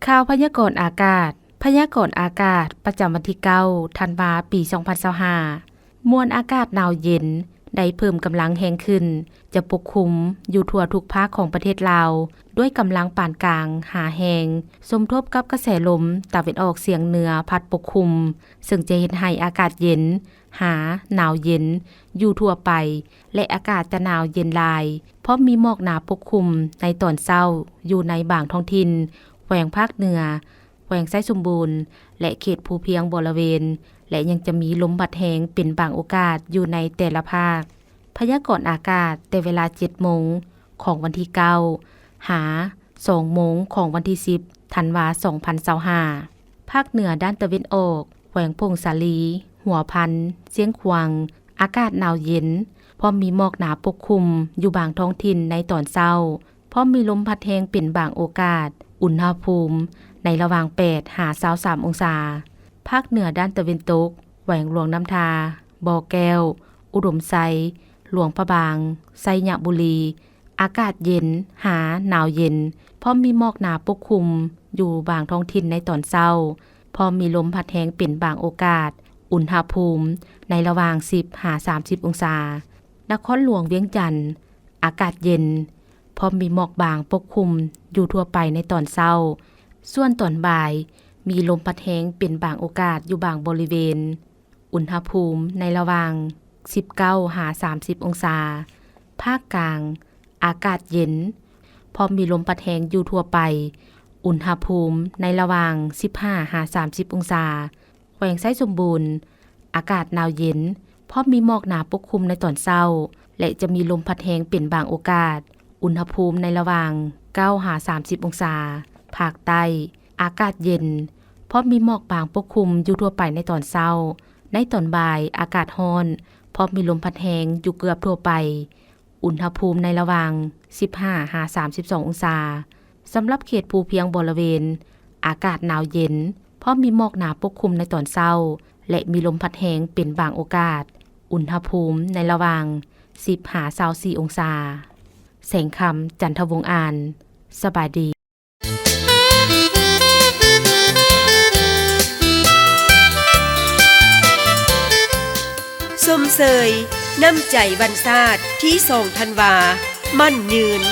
ຂ່າວພະຍາກອນອາກາດ. ພະຍາກອນອາກາດປະຈຳວັນທີເກົ້າ ທັນວາ ປີສອງພັນຊາວຫ້າ. ມວນອາກາດໜາວເຢັນໄດ້ເພີ່ມກຳລັງແຮງຂຶ້ນ, ຈະປົກຄຸມຢູ່ທົ່ວທຸກພາກຂອງປະເທດລາວ ດ້ວຍກຳລັງປານກາງຫາແຮງ, ສົມທົບກັບກະແສລົມຕາເວັນອອກສຽງເໜືອພັດປົກຄຸມ, ເຊິ່ງຈະເຮັດໃຫ້ອາກາດເຢັນ ຫາໜາວເຢັນຢູ່ທົ່ວໄປ ແລະ ອາກາດຈະໜາວເຢັນຫຼາຍ, ພ້ອມມີໝອກໜາປົກຄຸມໃນຕອນເຊົ້າຢູ່ໃນບາງທ້ອງຖິ່ນ ແຂວງພາກເໜືອ, ແຂວງໄຊສົມບູນ ແລະ ເຂດພູພຽງບໍລະເວນ ແລະ ຍັງຈະມີລົມພັດແຮງເປັນບາງໂອກາດຢູ່ໃນແຕ່ລະພາກ. ພະຍາກອນອາກາດແຕ່ເວລາເຈັດໂມງຂອງວັນທີເກົ້າ ຫາສອງໂມງຂອງວັນທີສິບ ທັນວາ ສອງພັນຊາວຫ້າ. ພາກເໜືອດ້ານຕາເວັນອອກ ແຂວງຜົ້ງສາລີ, ຫົວພັນ, ຊຽງຂວາງ, ອາກາດໜາວເຢັນ, ພ້ອມມີໝອກໜາປົກຄຸມຢູ່ບາງທ້ອງຖິ່ນໃນຕອນເຊົ້າ, ພ້ອມມີລົມພັດແຮງເປັນບາງໂອກາດ, ອຸນຫະພູມໃນລະຫວ່າງແປດຫາຊາວສາມອົງສາ. ພາກເໜືອດ້ານຕາເວັນຕົກ ແຂວງຫຼວງນ້ຳທາ, ບໍ່ແກ້ວ, ອຸດົມໄຊ, ຫຼວງພະບາງ, ໄຊຍະບູລີ, ອາກາດເຢັນຫາໜາວເຢັນ, ພ້ອມມີໝອກໜາປົກຄຸມຢູ່ບາງທ້ອງຖິ່ນໃນຕອນເຊົ້າ, ພ້ອມມີລົມພັດແຮງເປັນບາງໂອກາດ, ອຸນຫະພູມໃນລະຫວ່າງສິບຫາສາມສິບອົງສາ. ນະຄອນຫຼວງວຽງຈັນ ອາກາດເຢັນ, ພ້ອມມີໝອກບາງປົກຄຸມຢູ່ທົ່ວໄປໃນຕອນເຊົ້າ, ສ່ວນຕອນບ່າຍມີລົມພັດແຮງເປັນບາງໂອກາດຢູ່ບາງບໍລິເວນ. ອຸນຫະພູມໃນລະຫວ່າງສິບເກົ້າຫາສາມສິບອົງສາ. ພາກກາງ ອາກາດເຢັນ, ພ້ອມມີລົມພັດແຮງຢູ່ທົ່ວໄປ, ອຸນຫະພູມໃນລະຫວ່າງສິບຫ້າຫາສາມສິບອົງສາ. ແຂວງໄຊສົມບູນ ອາກາດໜາວເຢັນ, ພ້ອມມີໝອກໜາປົກຄຸມໃນຕອນເຊົ້າ ແລະ ຈະມີລົມພັດແຮງເປັນບາງໂອກາດ, ອຸນຫະພູມໃນລະຫວ່າງເກົ້າຫາສາມສິບອົງສາ. ພາກໃຕ້ ອາກາດເຢັນ, ພ້ອມມີໝອກບາງປົກຄຸມຢູ່ທົ່ວໄປໃນຕອນເຊົ້າ. ໃນຕອນບ່າຍ ອາກາດຮ້ອນ, ພ້ອມມີລົມພັດແຮງຢູ່ເກືອບທົ່ວໄປ, ອຸນຫະພູມໃນລະຫວ່າງສິບຫ້າຫາສາມສິບສອງອົງສາ. ສຳລັບເຂດພູພຽງບໍລະເວນ ອາກາດໜາວເຢັນ, ພ້ອມມີໝອກໜາປົກຄຸມໃນຕອນເຊົ້າ ແລະ ມີລົມພັດແຮງເປັນບາງໂອກາດ, ອຸນຫະພູມໃນລະຫວ່າງສິບຫາຊາວສີ່ອົງສາ. ແສງຄຳ ຈັນທະວົງອານ, ສະບາຍດີ. ຊົມເຊີຍນ້ຳໃຈວັນຊາດທີສອງທັນວາ ໝັ້ນຍືນ.